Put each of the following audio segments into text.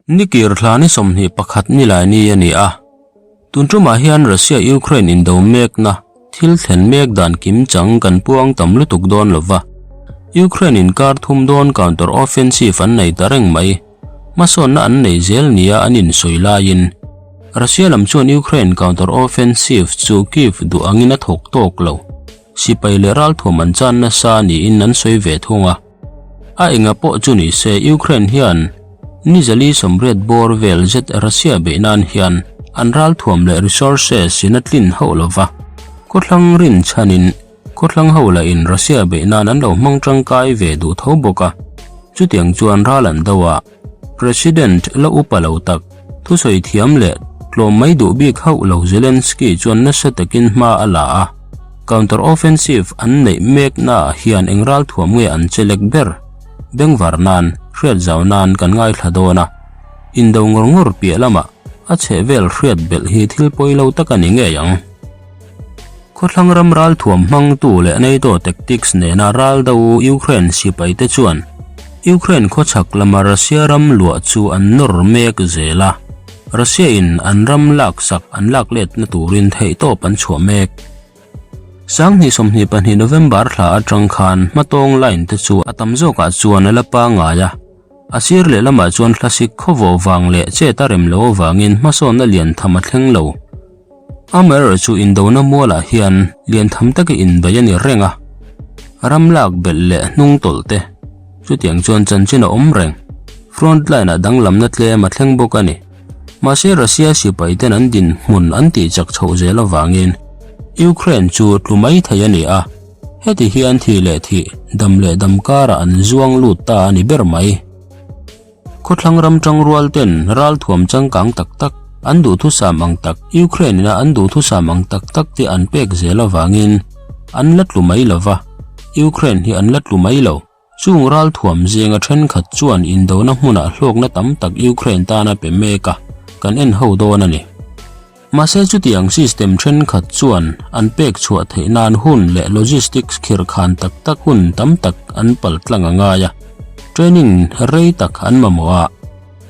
Nikir thla ni 21 nilai ni a ni a. Tun tumah hian Russia-Ukraine indo mekna thil thlen mek dan kim chang kan puang tam lutuk dawn lova. Ukraine inkar thum dawn counter offensive an nei ta reng mai. Hmasawnna an nei zel nia an insawi laiin Russia lam chuan Ukraine counter offensive chu Kyiv duh angin a thawk tawk lo. Sipai leh ralthuam an chan nasa niin an sawi ve thung a. A enga pawh chu ni se Ukraine hian ni zali sawmriat bawr vel zet Russia beih nan hian an ralthuam leh resources in a tlin hauh lova, khawthlang rin chhanin khawthlang ho lahin Russia beih nan an lo hmang tangkai ve duh tho bawk a, chutiang chuan ral an do a, President la upa lo tak, thusawi thiam leh tlawm mai duh bik hauh lo Zelensky chuan nasa takin hma a la a, counter offensive an neih meknaah hian eng ralthuam nge an che lek ber? Bengvar nan, hriat zau nan kan ngaithla dawn a, indo ngawr ngawr piah lamah a chhehvel hriat belh hi thil pawi lo tak a ni ngei ang. Khawthlang ram ralthuam hmangtu leh NATO tactics nena ral do Ukraine sipaite chuan Ukraine khawchhak lama Russia ram luah chu an nawr mek zel a, Russia in an ram laksak an lak letna turin theihtawp an chhuah mek. 2022 November thla atang khan hmatawng line te chu a tam zawkah chuan a la pangngai a, a sir lehlamah chuan thlasik khawvawh vang leh chet a rem lo avangin hmasawnna lian tham a thleng lo. Amaherawhchu indona mualah hian lian tham taka inbei a ni reng a, ram lak belh leh hnung tawlh te, chutiang chuan chanchin a awm reng. Front line-ah danglamna tlem a thleng bawk a ni. Mahse Russia sipai ten an dinhmun an tih chak chhoh zel avangin Ukraine chu tlu mai thei a ni a, heti hian thih leh thih, dam leh dam karah an zuang lut ta a ni ber mai. Khawthlang ram tangrual ten ralthuam changkang tak tak, an duhthusam ang tak, Ukraine ina an duhthusam ang tak tak te an pek zel avangin an la tlu mai lo va, Ukraine hi an la tlu mai lo. Chung ralthuam zinga thenkhat chuan indona hmunah hlawkna tam tak Ukraine tan a pe mek a, kan en ho dawn a ni. Mahse chutiang system thenkhat chuan an pek chhuah theih nan hun leh logistics khirkhan tak tak hun tam tak an pal tlang a ngai a, training rei tak an mamawh a,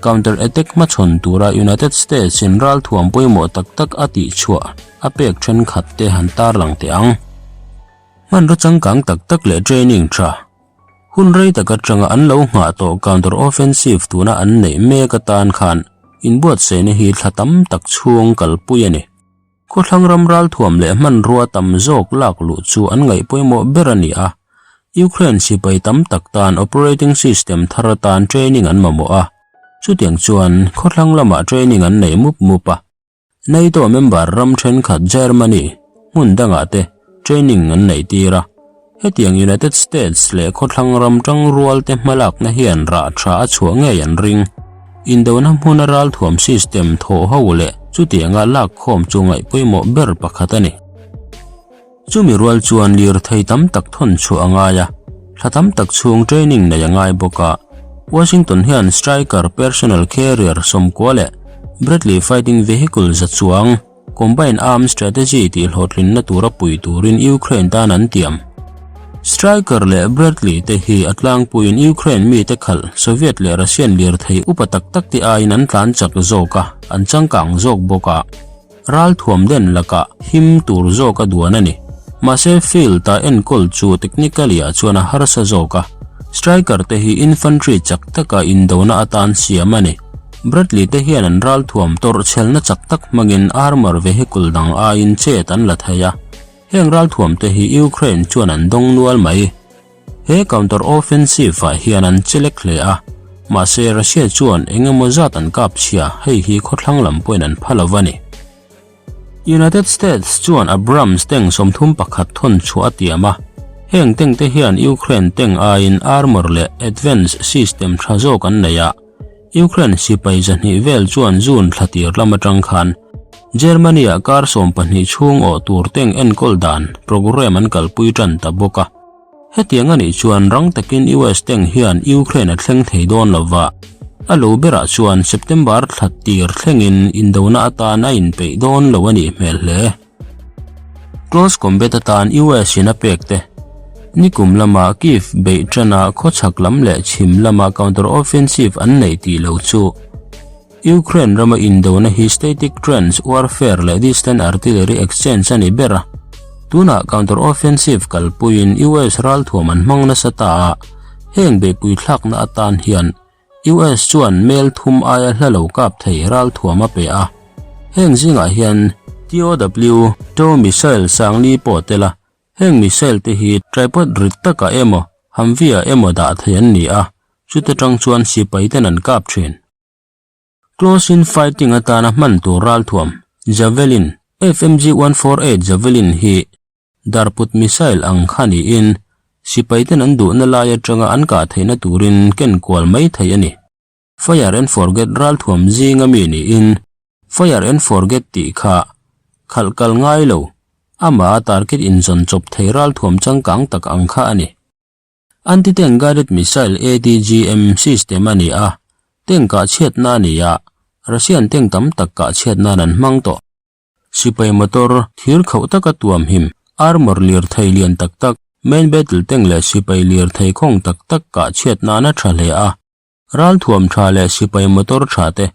counter attack hmachhawn tura United States in ralthuam pawimawh tak tak a tihchhuah a pek thenkhat te han tarlang teh ang. Hmanraw changkang tak tak leh training tha Hun rei tak atanga an lo nghah tawh counter offensive tuna an neih mek atan khan inbuatsaihna hi thla tam tak chhung kalpui a ni. Khawthlang ram ralthuam leh hmanrua tam zawk lak luh chu an ngaih pawimawh ber a ni a, Ukraine sipai tam tak tan operating system thar atan training an mamawh a, chutiang chuan khawthlang lamah training an nei mup mup a. NATO member ram thenkhat Germany hmun dangah te training an neih tir a, hetiang United States leh khawthlang ram tangrual te hmalakna hian rah tha a chhuah ngei an ring. Indona hmuna ralthuam system thawh ho leh chutianga lakkhawm chu ngaih pawimawh ber pakhat a ni. Chumi rual chuan lirthei tam tak thawn chhuah a ngai a, thla tam tak chhung training nei a ngai bawk a. Washington hian Stryker personal carrier 90 leh Bradley fighting vehicle za chuang combined arms strategy tih hlawhtlinna tura pui turin Ukraine tan an tiam. Stryker leh Bradley te hi a tlangpuiin Ukraine mite khalh Soviet leh Russian lirthei upa tak tak te aiin an tlan chak zawk a, an changkang zawk bawk a. Ralthuam den lakah him tur zawk a duan a ni. Mahse field a enkawl chu technically ah chuan a harsa zawk a. Striker te hi infantry chak taka indona atan siam a ni. Bradley te hian an ralthuam tawrhchhelna chak tak hmangin armor vehicle dang aiin chet an la thei a. Heng ralthuam te hi Ukraine chuan an dawng nual mai. He counter offensive ah hian an chelek hle a, mahse Russia chuan eng emaw zat an kap chhia, hei hi khawthlang lam pawhin an pha lo a ni. United States chuan Abrams tank 31 thawn chhuah a tiam a, heng tank te hian Ukraine tank aiin armor leh advance system tha zawk an nei a, Ukraine sipai 200 vel chuan June thla tir lam atang khan Germany-ah kar 12 chhung awh tur tank enkawl dan program an kalpui tan ta bawk a. Hetiang a nih chuan rang takin US tank hian Ukraine a thleng thei dawn lo va, a lo berah chuan September thla tir thlengin indona atan a inpeih dawn lo a nih hmel hle. Close combat atan US in a pek te, nikum lama Kyiv beih tana khawchhak lam leh chhim lama counter offensive an neih tih lo chu. Ukraine rama indona hi static trench warfare leh distant artillery exchange a ni ber a. Tunah counter-offensive kalpuiin US ralthuam an hmang nasa ta a, heng beihpui thlakna atan hian US chuan mel thum aia hla lo kap thei ralthuam a pe a. Heng zingah hian TOW, TOW missile sangli pawh tel a, heng missile te hi tripod rit takah emaw Humvee-ah emaw dah thei an ni a, chuta tang chuan sipai ten an kap thin. Close-in fighting atana hman tur ralthuam, Javelin, FMG 148 Javelin hi darput missile ang kha niin sipai ten an duhna lai atanga an kah theihna turin ken kual mai thei a ni. Fire and forget ralthuam zinga mi niin Fire and forget tih kha khalh kal ngai lo, amah a target inzawn chawp thei ralthuam changkang tak ang kha a ni. Anti-tank guided missile ATGM system a ni a, tank kah chhiatna a ni a, Russian tank tam tak kah chhiat nan an hmang tawh. Sipai motor, thir khauh taka tuam him, armour lirthei lian tak tak, main battle tank leh sipai lirthei khawng tak tak kah chhiat nan a tha hle a. Ralthuam tha leh sipai motor tha te,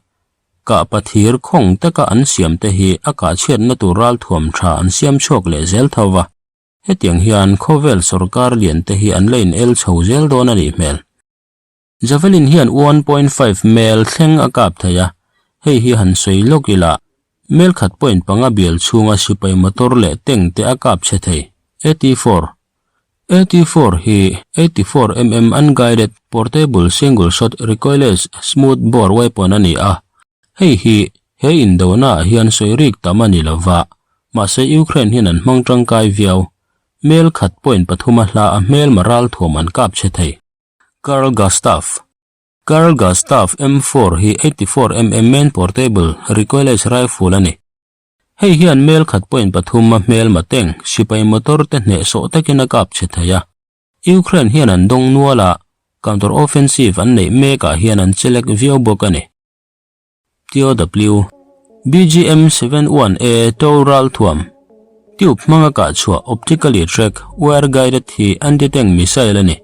kah pathir khawng taka an siam te hi a kah chhiatna tur ralthuam tha an siam chhuak leh zel tho va. Hetiang hian khawvel sorkar lian te hi an la in el chho zel dawn a nih hmel. Javelin hian 1.5 mel thleng a kap thei a, hei hi han sawi lawk ila, mel khat point panga bial chhunga sipai motor leh tank te a kap chhe thei. AT-4 AT-4 hi 84 mm unguided portable single shot recoilless smooth bore weapon a ni a, hei hi he indona ah hian sawi rik tam a ni lova, mahse Ukraine hian an hmang tangkai viau. Mel khat point pathuma hla a hmelma ralthuam an kap chhe thei. Carl Gustaf Carl Gustaf M4 hi 84 mm main portable recoilless rifle a ni. Hei hian mel khat point pathum a hmelma tank sipai motor te hnehsawh takin a kap chhe thei a. Ukraine hian an dawng nual a, counter offensive an neih mekah hian an chelek viau bawk a ni. TOW, BGM 71A TOW ralthuam, tube hmanga kah chhuah optically track wire guided hi anti-tank missile a ni.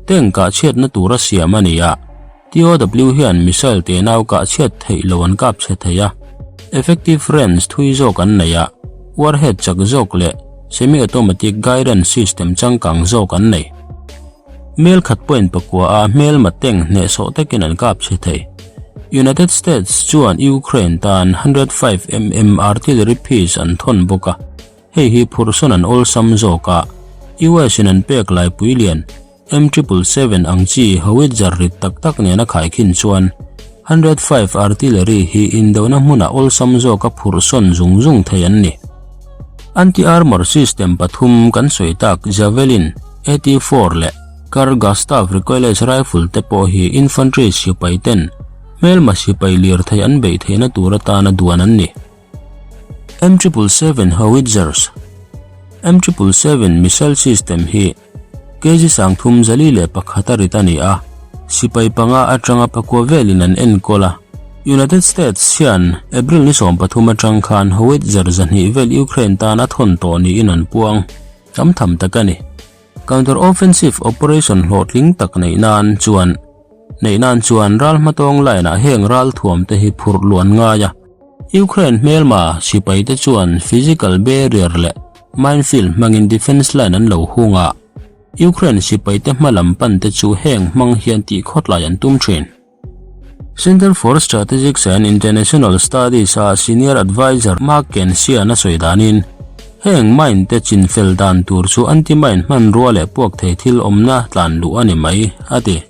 Tank kah chhiatna tura siam a ni a, TOW hian missile tenau kah chhiat theih lo an kap chhe thei a, effective range thui zawk an nei a, warhead chak zawk leh semi-automatic guidance system changkang zawk an nei. Mel khat point pakua a hmelma tank hnehsawh takin an kap chhe thei. United States chuan Ukraine tan 105 mm artillery piece an thawn bawk a, hei hi phurhsawn an awlsam zawk a, US in an pek laipui lian M triple seven ang chi howitzer rit tak tak nena khaikhin chuan 105 artillery hi indona hmunah awlsam zawka phurhsawn zung zung thei an ni. Anti-armor system pathum kan sawi tak Javelin, AT-4 leh Carl Gustaf recoilless rifle te pawh hi infantry sipai ten hmelma sipai lirthei an beih theihna tur atana duan an ni. M triple seven howitzers M triple seven missile system hi kg sangthum zali leh pakhat a rit a ni a, sipai panga atanga pakua velin an enkawl a. United States hian April ni 13 atang khan howitzer zahnih vel Ukraine tan a thawn tawh niin an puang. Tam tham tak a ni. Counter offensive operation hlawhtling tak neih nan chuan neih nan chuan ral hmatawng line ah heng ral thuam te hi phurh luan ngai a. Ukraine hmelma sipai te chuan physical barrier leh minefield hmangin defense line an lo hung a. Ukraine sipai te hma lam pan te chu heng hmang hian tih khawtlai an tum thin. Center for Strategic and International Studies-a Senior Adviser Mark Kensian a sawi danin, heng mine te chinfel dan tur chu anti-mine hmanrua leh puak thei thil awmna tlan luh a ni mai, a ti.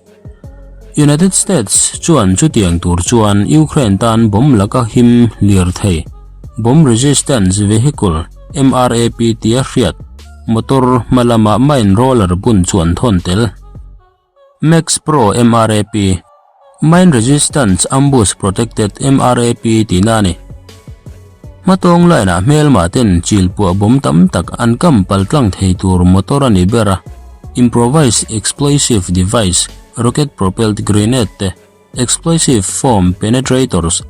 United States chuan chutiang tur chuan Ukraine tan bomb laka him lirthei, bomb resistance vehicle, MRAP tia hriat, motor hma lama mine roller bun chu an thawn tel. Max Pro MRAP, Mine Resistance Ambush Protected MRAP tihna a ni. Hmatawng line-ah hmelmah ten chil puah bawm tam tak an kam pal tlang thei tur motor a ni ber a, Improvised Explosive Device, Rocket Propelled Grenade te, Explosive Foam Penetrators,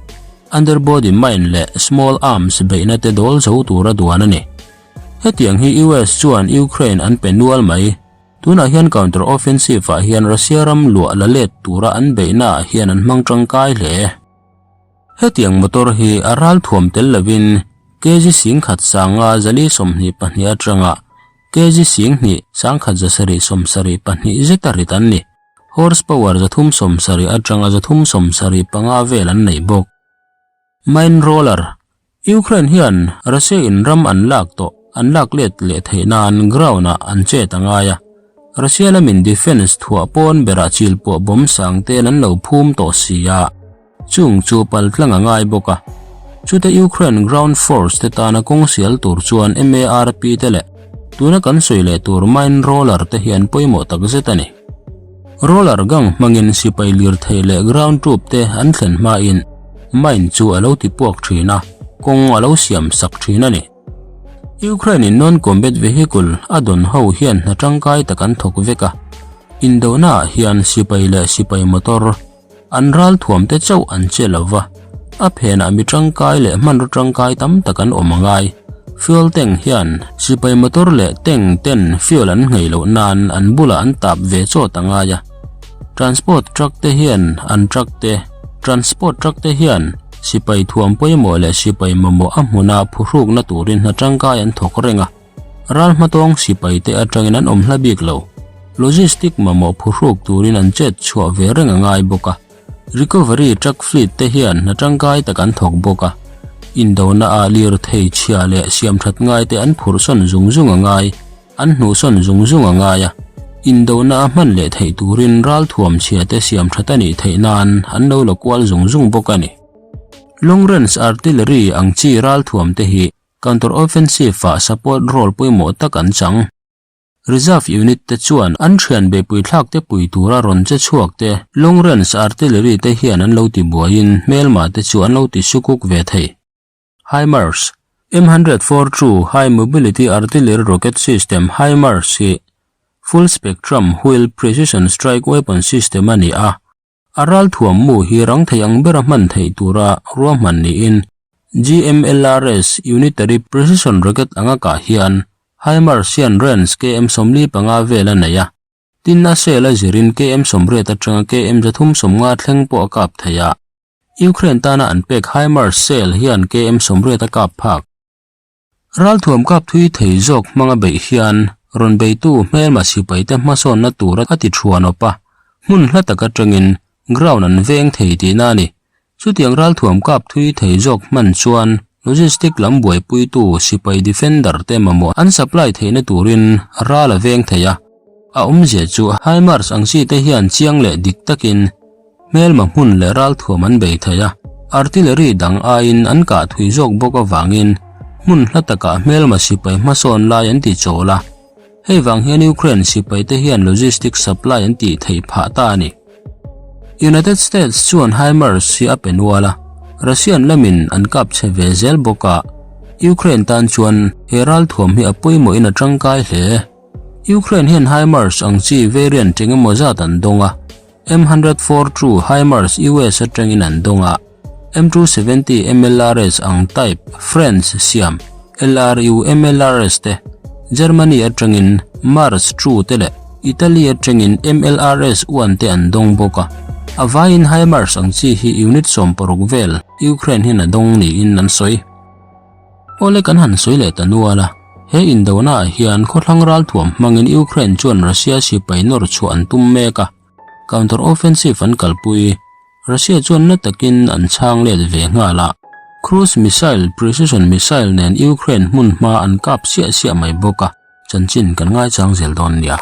Underbody Mine leh Small Arms beihna te dawl zo tura duan a ni. Hetiang hi US chuan Ukraine an pe nual mai. Tunah hian counter offensive ah hian Russia ram luah la let tura an beihna ah hian an hmang tangkai hle. Hetiang motor hi a ralthuam tel lovin kg 10,000 sanga 422 atanga kg 10,000 1,772 zeta rit an ni. Horsepower 370 atanga 375 vel an nei bawk. Mine roller, Ukraine hian Russia in ram an lak tawh an lak let leh theih nan ground ah an chet a ngai a. Russia lamin defence thuah pawn berah chil pawh bomb sang ten an lo phum tawh si a, chung chu pal tlang a ngai bawk a. Chute Ukraine ground force te tana kawng sial tur chuan MARP te leh tuna kan sawi leh tur mine roller te hi an pawimawh takzet a ni. Roller gang hmangin sipai lirthei leh ground troop te an thlen hmain mine chu a lo ti puak thin a, kawng a lo siam sak thin a ni. Ukraine in non-combat vehicle a dawn ho hian hna tangkai tak an thawk vek a, indona ah hian sipai leh sipai motor, An ralthuam te chauh an che lo va, a phenah mi tangkai leh hmanraw tangkai tam tak an awm a ngai. Fuel tank hian sipai motor leh tank ten fuel an nghei loh nan an bulah an tap ve chawt a ngai a. Transport truck te hian an truck te Transport truck te hian sipai thuam pawimawh leh sipai mamawh a hmuna phuhrukna turin hna tangkai an thawk reng a. Ral hmatawng sipai te atangin an awm hla bik lo. Logistic mamawh phuhruk turin an chet chhuah ve reng a ngai bawk a. Recovery truck fleet te hian hna tangkai tak an thawk bawk a. Indona ah lirthei chhia leh siamthat ngai te an phurhsawn zung zung a ngai, an hnuhsawn zung zung a ngai a. Indona a hman leh theih turin ralthuam chhia te siamthat a nih theih nan an lo la kual zung zung bawk a ni. Long range artillery ang chi ralthuam te hi Counter offensive ah support role pawimawh tak an chang. Reserve unit te chuan an thian beihpui thlak te pui tura rawn che chhuak te long range artillery te hian an lo ti buaiin hmelma te chu an lo ti sukuk ve thei. HIMARS, M142 High Mobility Artillery Rocket System HIMARS hi full spectrum wheel precision strike weapon system a ni a, A ralthuam mu hi rang thei ang bera hman theih tura ruahman niin GMLRS Unitary Precision Rocket anga kah hian HIMARS hian range km 45 vel a nei a, tin a cell a zirin km 80 atanga km 350 thleng pawh a kap thei a. Ukraine tana an pek HIMARS cell hian km 80 a kap phak. Ralthuam kap thui thei zawk hmanga beih hian rawn beitu hmelma sipaite hmasawnna tur a ti thuan awp a, hmun hla tak atangin ground an veng thei tihna a ni. Chutiang ralthuam kap thui thei zawk hman chuan logistic lam buaipuitu sipai defender te mamawh an supply theihna turin ral a veng thei a. A awmzia chu HIMARS ang chi te hian chiang leh dik takin Hmelma hmun leh ralthuam an bei thei a, artillery dang aiin an kah thui zawk bawk avangin hmun hla takah hmelma sipai hmasawn lai an ti chawl a. Hei vang hian Ukraine sipai te hian logistic supply an tih theih phah ta a ni. United States chuan HIMARS hi a pe nual a, Russian lamin an kap chhe ve zel bawk a, Ukraine tan chuan he ralthuam hi a pawimawhin a tangkai hle. Ukraine hian HIMARS ang chi variant engemaw zat an dawng a, M142 HIMARS US atangin an dawng a, M270 MLRS ang type France siam LRU MLRS te, Germany atangin Mars 2 te leh Italy atangin MLRS 1 te an dawng bawk a. A vaiin HIMARS ang chi hi unit 60 vel Ukraine hian a dawng niin an sawi. Awle kan han sawi leh ta nual a, he indona ah hian khawthlang ralthuam hmangin Ukraine chuan Russia sipai nawr chhuah an tum mek a, counter offensive an kalpui. Russia chuan na takin an chhang let ve nghal a, cruise missile, precision missile nen Ukraine hmun hma an kap siah siah mai bawk a, chanchin kan ngaichang zel dawn nia.